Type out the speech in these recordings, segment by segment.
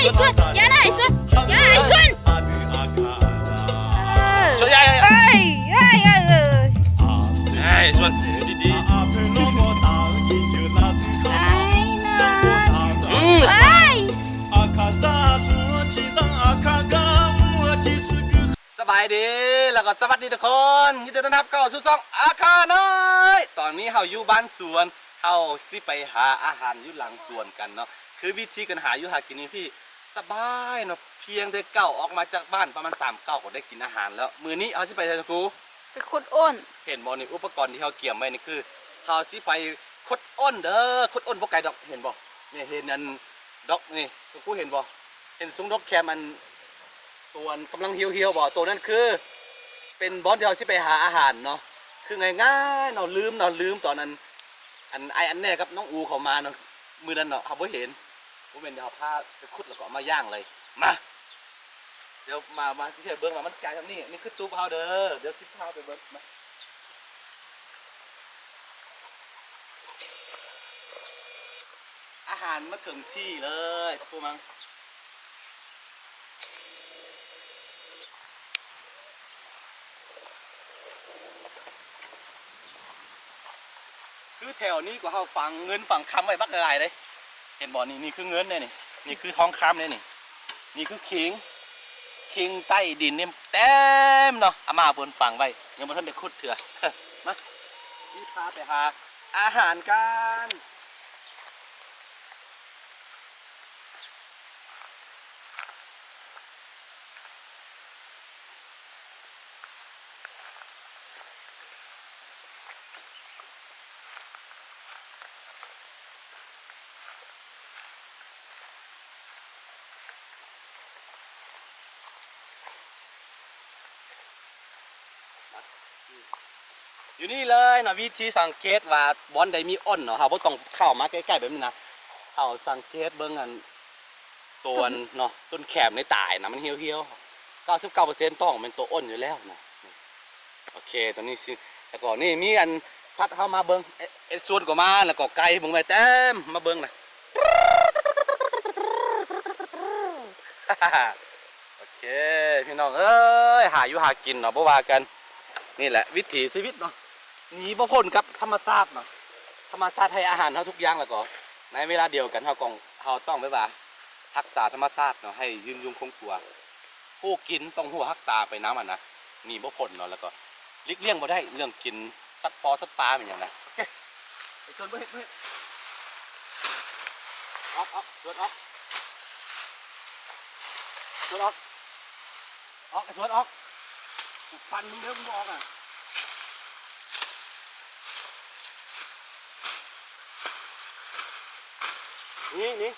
ໄອ້ສ່ວນ ຢ່ານະ ໄອ້ສ່ວນ ຢ່າ ໄອ້ສ່ວນ ເອີ ສ່ວນ ຢ່າ ຢ່າ ເອີ ເອີ ເອີ ເອີ ເອີ ສ່ວນ ດີໆ ອືມ ເອີຍ ສະບາຍດີ ແລ້ວກໍສະຫວັດດີທຸກຄົນ ຍິນດີຕ້ອນຮັບເຂົ້າສູ່ຊ່ອງອາຄານ້ອຍ. ຕອນນີ້ເຮົາຢູ່ບ້ານສວນ ເຮົາຊິໄປຫາອາຫານຢູ່ຫຼັງສວນກັນເນາະ. ຄືວິທີການຫາຢູ່ຫາກິນຢູ່ພີ້ສະບາຍເນາະ ພຽງແຕ່ກ້າວອອກມາຈາກບ້ານປະມານສາມກ້າວກໍໄດ້ກິນອາຫານແລ້ວ. ມື້ນີ້ເຮົາຊິໄປໃສ ຄູ? ໄປຂຸດໂອ້ນ. ເຫັນບໍ່ນີ້ ອຸປະກອນທີ່ເຮົາກຽມໄວ້ນີ້ ຄືເຮົາຊິໄປຂຸດໂອ້ນເດີ. ຂຸດໂອ້ນບໍ່ໄກດອກ ເຫັນບໍ່? ນີ້ ເຫັນອັນດອກນີ້ ຄູເຫັນບໍ່? ເຫັນຊຸງດອກແຄມອັນ ໂຕອັນກຳລັງຮຽວໆບໍ່? ໂຕນັ້ນຄືເປັນບ່ອນທີ່ເຮົາຊິໄປຫາອາຫານເນາະ. ຄືງ່າຍໆເນາະ ລືມເນາະ ລືມຕອນນັ້ນ ອັນອ້າຍອັນແນ່ກັບນ້ອງອູເຂົາມາເນາະ ມື້ນັ້ນເນາະ ເຮົາບໍ່ເຫັນ. ບໍ່ແມ່ນເຮົາພາໄປຂຸດແລ້ວກໍເອົາມາຍ່າງເລີຍ. ມາ ດຽວມາ ມາຊິໃຫ້ເບິ່ງວ່າມັນກາຍສ່ຳນີ້. ນີ້ຄືຕູບເຮົາເດີ ດຽວຊິພາໄປເບິ່ງ ມາ. ອາຫານມາເຖິງທີ່ເລີຍ ປະຕູມັງ. ຄືແຖວນີ້ກໍເຮົາຝັງເງິນຝັງຄຳໄວ້ບັກຫຼາຍເດ້. ເຫັນບໍ່ນີ້ ນີ້ຄືເງິນເດ້ນີ້ ນີ້ຄືທອງຄຳເດ້ນີ້ ນີ້ຄືຄີງ ຄີງໃຕ້ດິນນີ້ເຕັມເນາະ. ອາມ່າເພິ່ນຝັງໄວ້ ຍັງບໍ່ທັນໄດ້ຂຸດເທື່ອ. ມາ ຊິພາໄປຫາອາຫານກັນ. ຢູ່ນີ້ເລີຍເນາະ ວິທີສັງເກດວ່າບ່ອນໃດມີອ້ນເນາະ ເຮົາບໍ່ຕ້ອງເຂົ້າມາໃກ້ໆແບບນີ້ນະ. ເຮົາສັງເກດເບິ່ງອັນ ໂຕອັນເນາະ ຕົ້ນແຂມໃນຕາຍນະ ມັນຮຽວໆ ເກົ້າສິບເກົ້າເປີເຊັນຕ້ອງແມ່ນໂຕອ້ນຢູ່ແລ້ວນະ. ໂອເຄ ຕອນນີ້ຊິ ແລ້ວກໍນີ້ມີອັນສັດເຮົາມາເບິ່ງ ເອ ເອັດສວນກໍມາ ແລ້ວກໍໄກ່ເບິ່ງໄວ້ເຕັມ ມາເບິ່ງນະ. ໂອເຄ ພີ່ນ້ອງເອີຍ ຫາຢູ່ຫາກິນເນາະ ບໍ່ວ່າກັນ ນີ້ແຫຼະວິຖີຊີວິດເນາະ ໜີບໍ່ພົ້ນກັບທຳມະຊາດເນາະ. ທຳມະຊາດໃຫ້ອາຫານເຮົາທຸກຢ່າງ ແລ້ວກໍໃນເວລາດຽວກັນເຮົາກໍ ເຮົາຕ້ອງແບບວ່າຮັກສາທຳມະຊາດເນາະ ໃຫ້ຍືນຍົງຄົງຕົວ. ຮູ້ກິນຕ້ອງຮູ້ຮັກສາໄປນຳຫັ້ນນະ ໜີບໍ່ພົ້ນເນາະ ແລ້ວກໍຫຼີກລ່ຽງບໍ່ໄດ້ເລື່ອງກິນສັດປໍສັດປາແມ່ນຫຍັງນະ. ໂອເຄ ໄປຊວນບໍ່ເຮັດ ບໍ່ເຮັດ ອອກ ອອກ ຊວນອອກ ຊວນອອກ ອອກ ຊວນອອກ ກູຟັນມຶງເດີ ມຶງບໍ່ອອກນະ. ນີ້ ນີ້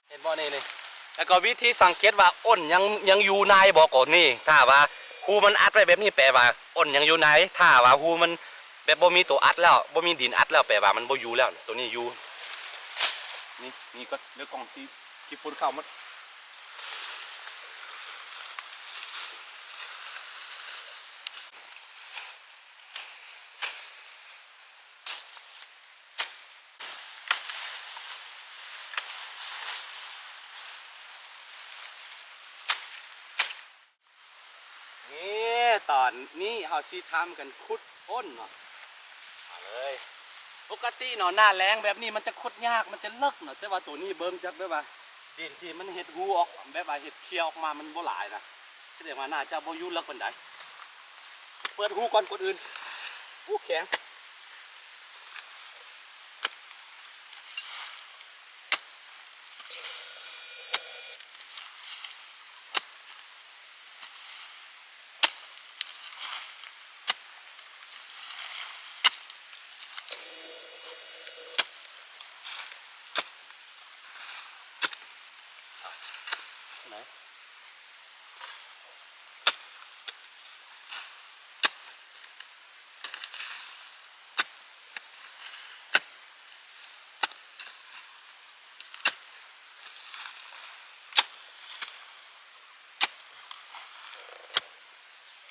ເຫັນບໍ່ນີ້ ນີ້ ແລ້ວກໍວິທີສັງເກດວ່າອ້ນຍັງ ຍັງຢູ່ໃນບໍ່ ກໍນີ້ ຖ້າວ່າຮູມັນອັດໄວ້ແບບນີ້ ແປວ່າອ້ນຍັງຢູ່ໃນ. ຖ້າວ່າຮູມັນແບບບໍ່ມີໂຕອັດແລ້ວ ບໍ່ມີດິນອັດແລ້ວ ແປວ່າມັນບໍ່ຢູ່ແລ້ວ ໂຕນີ້ຢູ່. ນີ້ ນີ້ກໍເດີ ກ້ອງຊິ ຊິປຸ້ນເຂົ້າໝົດ. ນີ້ ຕອນນີ້ເຮົາຊິທຳກັນຂຸດໂອ້ນເນາະ ມາເລີຍ. ປົກກະຕິເນາະ ໜ້າແລ້ງແບບນີ້ມັນຈະຂຸດຍາກ ມັນຈະເລິກເນາະ ແຕ່ວ່າໂຕນີ້ເບິ່ງຈາກແບບວ່າ ດິນທີ່ມັນເຮັດຮູອອກ ແບບວ່າເຮັດເຄຍອອກມາ ມັນບໍ່ຫຼາຍນະ ສະແດງວ່າໜ້າຈະບໍ່ຢູ່ເລິກປານໃດ. ເປີດຮູກ່ອນ ກ່ອນອື່ນ. ອູ້ ແຂງ. ໄປ.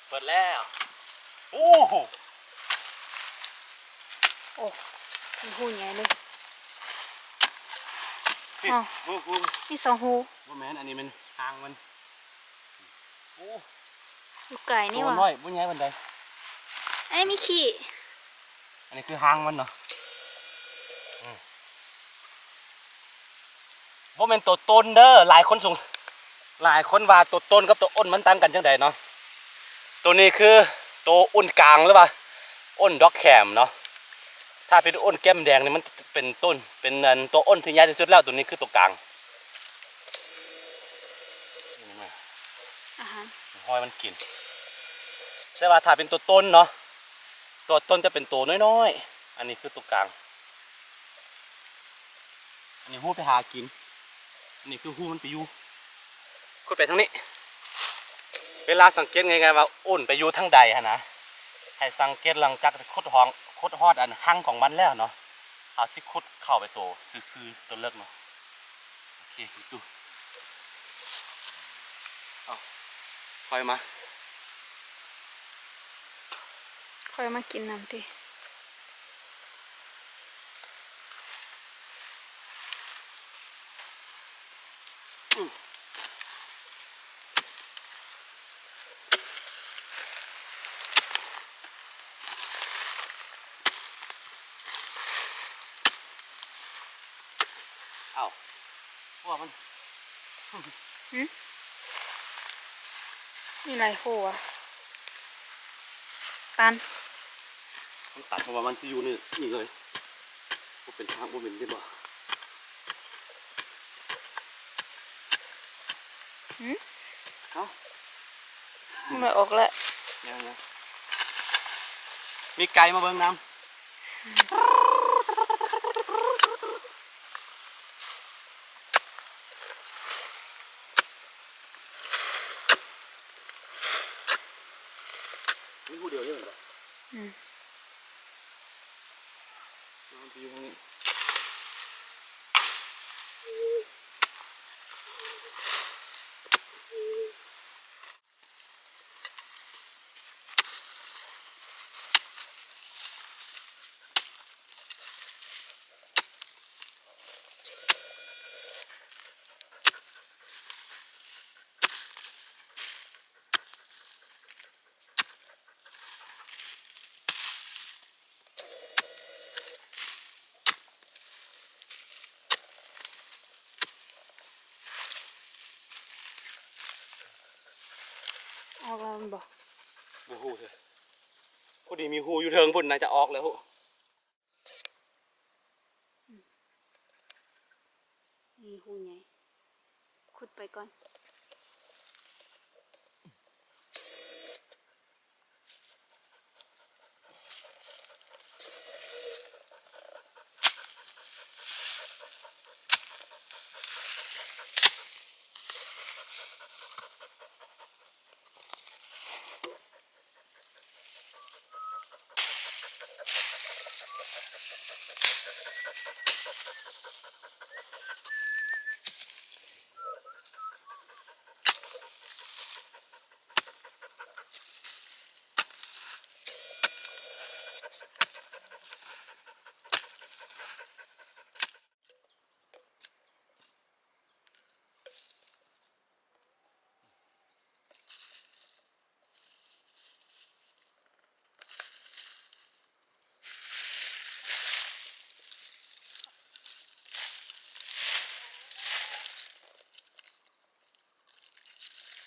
ເປີດແລ້ວ. ໂອ້ໂຫ ໂອ້ ມີຮູໃຫຍ່ເລີຍ. ອ້າວ ໂອ້ໂຫ ມີສອງຮູ. ບໍ່ແມ່ນ ອັນນີ້ແມ່ນຫາງມັນ. ໂອ້ ຢູ່ໄກນີ້ຫວ່າ. ໂຕນ້ອຍ ບໍ່ໃຫຍ່ປານໃດ. ອັນນີ້ມີຂີ້. ອັນນີ້ຄືຫາງມັນເນາະ. ອືມ ບໍ່ແມ່ນໂຕຕົ້ນເດີ. ຫຼາຍຄົນສົງ ຫຼາຍຄົນວ່າໂຕຕົ້ນກັບໂຕອົນມັນຕ່າງກັນຈັ່ງໃດເນາະ. ໂຕນີ້ຄືໂຕອົນກາງ ຫຼືວ່າອົນດອກແຂມເນາະ. ຖ້າເປັນອົນແກ້ມແດງນີ້ ມັນຈະເປັນຕົ້ນ ເປັນອັນໂຕອົນທີ່ໃຫຍ່ທີ່ສຸດແລ້ວ. ໂຕນີ້ຄືໂຕກາງ. ອາຫານ ຮອຍມັນກິນ. ແຕ່ວ່າຖ້າເປັນໂຕຕົ້ນເນາະ ໂຕຕົ້ນຈະເປັນໂຕນ້ອຍໆ. ອັນນີ້ຄືໂຕກາງ. ອັນນີ້ຮູໄປຫາກິນ. ອັນນີ້ຄືຮູມັນໄປຢູ່. ຂຸດໄປທາງນີ້. ເວລາສັງເກດງ່າຍໆວ່າອົນໄປຢູ່ທາງໃດຫັ້ນນະ ໃຫ້ສັງເກດຫຼັງຈາກຂຸດຮ່ອງ ຂຸດຮອດອັນຮັງຂອງມັນແລ້ວເນາະ ເຮົາຊິຂຸດເຂົ້າໄປໂຕຊື່ໆ ໂຕເລິກເນາະ. ໂອເຄ ຢູ່ຕູ້. ເອົາ ຄ່ອຍມາ ຄ່ອຍມາກິນນຳຕິ. ເອົ້າ ຫົວມັນ ຫຶ? ມີຫຼາຍຫົວ. ຕັນ ມັນຕັນ ເພາະວ່າມັນຊິຢູ່ນີ້ ນີ້ເລີຍ. ບໍ່ເປັນທາງ ບໍ່ເປັນ ເຫັນບໍ່? ຫຶ? ເອົ້າ ມັນອອກແລ້ວ. ຍັງ ຍັງ ມີໄກ່ມາເບິ່ງນຳ. ມີຜູ້ດຽວນີ້ແມ່ນບໍ່? ອືມ ມັນໄປຢູ່ທາງນີ້. ອອກແລ້ວແມ່ນບໍ່? ບໍ່ຮູ້ເທື່ອ. ພໍດີມີຮູຢູ່ເທິງພຸ້ນ ໜ້າຈະອອກແລ້ວ. ນີ້ຮູໃຫຍ່ ຂຸດໄປກ່ອນ.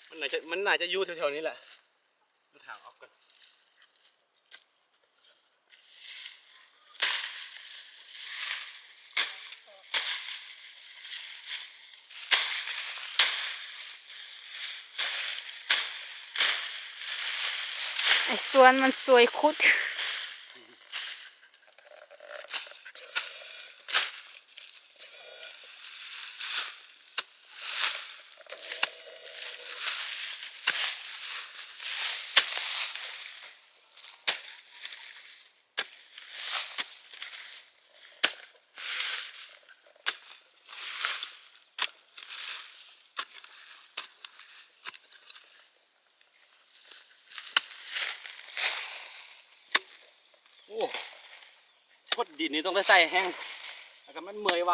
ມັນໜ້າຈະ ມັນໜ້າຈະຢູ່ແຖວໆນີ້ແຫຼະ. ເບິ່ງທາງອອກກ່ອນ. ໄອ້ສວນມັນຊ່ວຍຂຸດ. ໂອ້ ຂຸດດິນນີ້ຕ້ອງໄດ້ໃສ່ແຮງ ແລ້ວກໍມັນເມື່ອຍໄວ.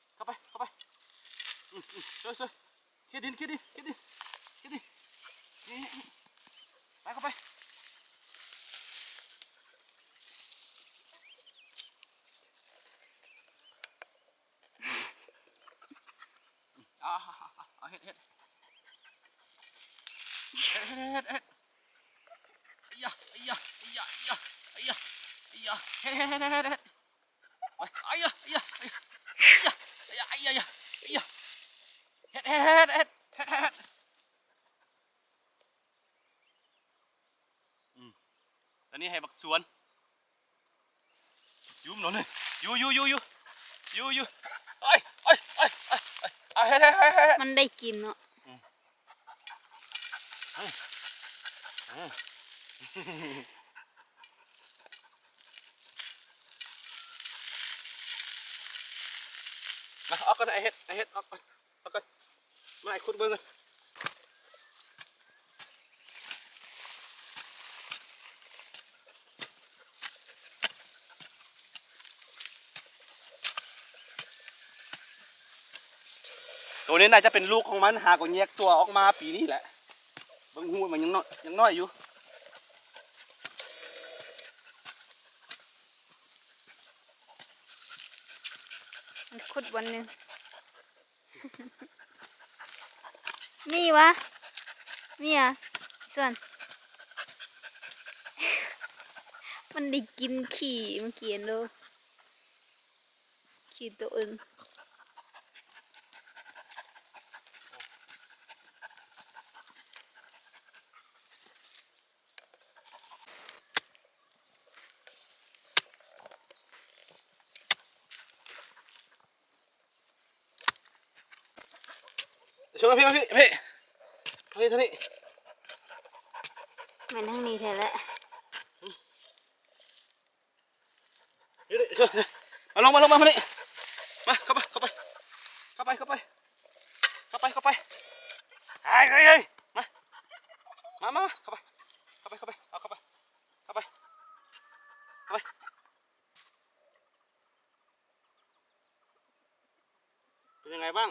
ເຂົ້າໄປ ເຂົ້າໄປ ອືມ ອືມ ຊ່ວຍ ຊ່ວຍ ເຂດດິນ ເຂດດິນ ເຂດດິນ ເຂດດິນ ນີ້ ນີ້ ນີ້ ໄປ ເຂົ້າໄປ ອາ ເຮັດ ເຮັດ ເຮັດ ເຮັດ ເຮັດ ເຮັດ ໄອ້ຢາ ໄອ້ຢາ ໄອ້ຢາ ໄອ້ຢາ ໄອ້ຢາ ໄອ້ຢາ ເຮັດ ເຮັດ ເຮັດ ເຮັດ ເຮັດ ເຮັດ ເຮັດ ເຮັດ ອືມ ຕອນນີ້ໃຫ້ບັກສວນ ຢູ່ມັນເນາະ ຢູ່ ຢູ່ ຢູ່ ຢູ່ ຢູ່ ຢູ່ ເອີຍ ເອີຍ ເອີຍ ເອີຍ ເອີຍ ເຮັດ ເຮັດ ເຮັດ ເຮັດ ມັນໄດ້ກິນເນາະ ອືມ ອືມ ອືມ ມາ ອອກກ່ອນ ອ້າຍເຮັດ ອ້າຍເຮັດ ອອກກ່ອນ ເອົາກ່ອນ ມາ ອ້າຍຂຸດເບິ່ງກ່ອນ ໂຕນີ້ໜ້າຈະເປັນລູກຂອງມັນ ຫາກໍແຍກຕົວອອກມາປີນີ້ແຫຼະ ເບິ່ງຫູມັນຍັງນ້ອຍ ຍັງນ້ອຍຢູ່ ມັນຂຸດບ່ອນໜຶ່ງ. ມີວະ ມີຫຍັງ ສ່ວນ ມັນໄດ້ກິນຂີ້ເມື່ອກີ້ຫັ້ນໂດ ຂີ້ໂຕອື່ນ. ຊວນມາພີ້ ມາພີ້ ມາພີ້ ທາງນີ້ ທາງນີ້ ແມ່ນທາງນີ້ແທ້ແຫຼະ. ນີ້ ນີ້ ມາລົງ ມາລົງ ມາ ມານີ້ ມາ ເຂົ້າໄປ ເຂົ້າໄປ ເຂົ້າໄປ ເຂົ້າໄປ ເຂົ້າໄປ ເຂົ້າໄປ ເຮີ້ຍ ເຮີ້ຍ ເຮີ້ຍ ມາ ມາ ມາ ມາ ເຂົ້າໄປ ເຂົ້າໄປ ເຂົ້າໄປ ເອົາເຂົ້າໄປ ເຂົ້າໄປ ເຂົ້າໄປ ເປັນຍັງໄງບ້າງ?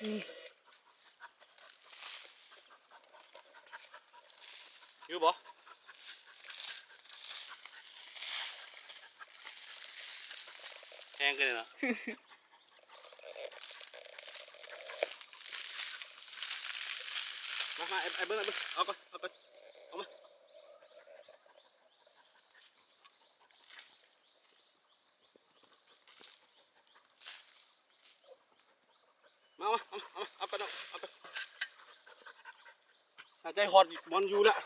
ນີ້ ຢູ່ບໍ່? ແຮງເກີນເນາະ. ມາ ມາ ໄອ້ ໄອ້ເບິ່ງ ໄອ້ເບິ່ງ ເອົາກ່ອນ ເອົາກ່ອນ ເອົາມາ. ມາ ມາ ເອົາມາ ເອົາມາ ເອົາໄປເນາະ ເອົາໄປ ໜ້າຈະຮອດບ່ອນຢູ່ລະ. ເ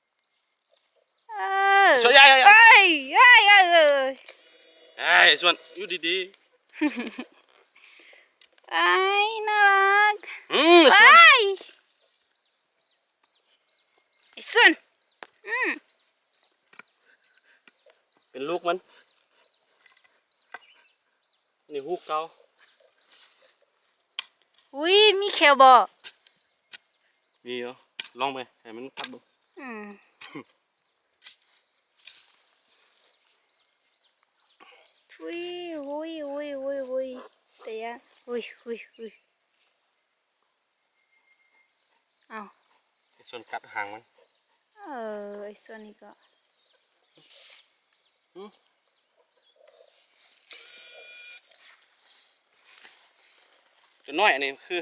ເອີ ສ່ວນ ຢ່າ ຢ່າ ຢ່າ ເອີຍ ເອີຍ ເອີຍ ເອີຍ ເອີຍ ສ່ວນ ຢູ່ດີໆ ອ້າຍ ໜ້າລັກ ອືມ ສ່ວນ ອ້າຍ ໄອ້ສ່ວນ ອືມ ເປັນລູກມັນ ນີ້ ຮູບເກົ່າ ອຸ້ຍ ມີແຂ້ວບໍ່? ມີຢູ່ ລອງໄປ ໃຫ້ມັນກັດເບິ່ງ ອືມ ທຸຍ ໂອ້ຍ ໂອ້ຍ ໂອ້ຍ ໂອ້ຍ ແຕ່ຢ່າ ອຸ້ຍ ອຸ້ຍ ອຸ້ຍ ອ້າວ ໄອ້ສ່ວນກັດຫາງມັນ ເອີ ໄອ້ສ່ວນນີ້ກໍ ຫື ຕົວນ້ອຍ ອັນນີ້ຄື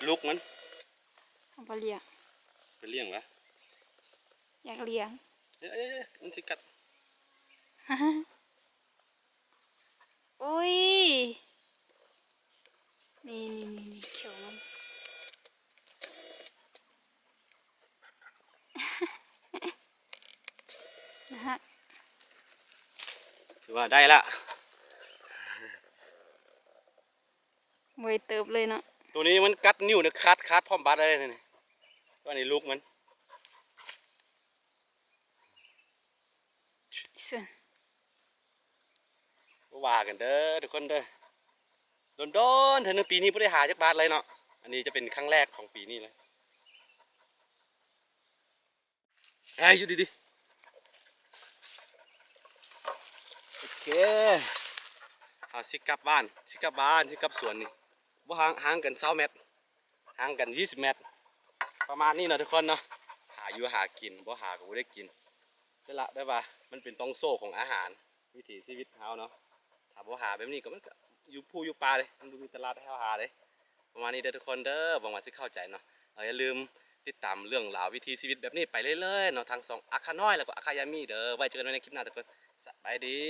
ລູກມັນ ເອົາໄປລ້ຽງ ໄປລ້ຽງຫວາ? ຢາກລ້ຽງ ເອີ ເອີ ເອີ ມັນຊິກັດ. ອຸ້ຍ ນີ້ ນີ້ ນີ້ ນີ້ ຂຽວມັນ ນະຮະ ຖືວ່າໄດ້ລະ ໄວເຕີບເລີຍເນາະ ໂຕນີ້ມັນກັດນິ້ວນະ ຂາດ ຂາດພ້ອມບາດໄດ້ເລີຍນີ້ ໂຕນີ້ລູກມັນ. ບໍ່ວ່າກັນເດີທຸກຄົນເດີ ດົນໆເທື່ອໜຶ່ງ ປີນີ້ບໍ່ໄດ້ຫາຈັກບາດເລີຍເນາະ ອັນນີ້ຈະເປັນຄັ້ງແລກຂອງປີນີ້ເລີຍ ເອີຍ ຢູ່ດີໆ ໂອເຄ ເຮົາຊິກັບບ້ານ ຊິກັບບ້ານ ຊິກັບສວນນີ້ ບໍ່ຫ່າງ ຫ່າງກັນຊາວແມັດ ຫ່າງກັນຊາວແມັດ ປະມານນີ້ເນາະທຸກຄົນເນາະ ຫາຢູ່ຫາກິນ ບໍ່ຫາກໍບໍ່ໄດ້ກິນ ແຕ່ລະ ແຕ່ວ່າມັນເປັນຕ່ອງໂສ້ຂອງອາຫານ ວິຖີຊີວິດເຮົາເນາະ ຖ້າບໍ່ຫາແບບນີ້ກໍ ມັນກໍຢູ່ພູຢູ່ປ່າເດ້ ມັນບໍ່ມີຕະຫຼາດໃຫ້ເຮົາຫາເດ້ ປະມານນີ້ເດີທຸກຄົນເດີ ຫວັງວ່າຊິເຂົ້າໃຈເນາະ ເອົາ ຢ່າລືມຕິດຕາມເລື່ອງລາວວິຖີຊີວິດແບບນີ້ໄປເລື້ອຍໆເນາະ ທາງຊ່ອງອາຄານ້ອຍ ແລ້ວກໍອາຄາຍາມີເດີ ໄວ້ເຈີກັນໃໝ່ໃນຄລິບໜ້າທຸກຄົນ ສະບາຍດີ.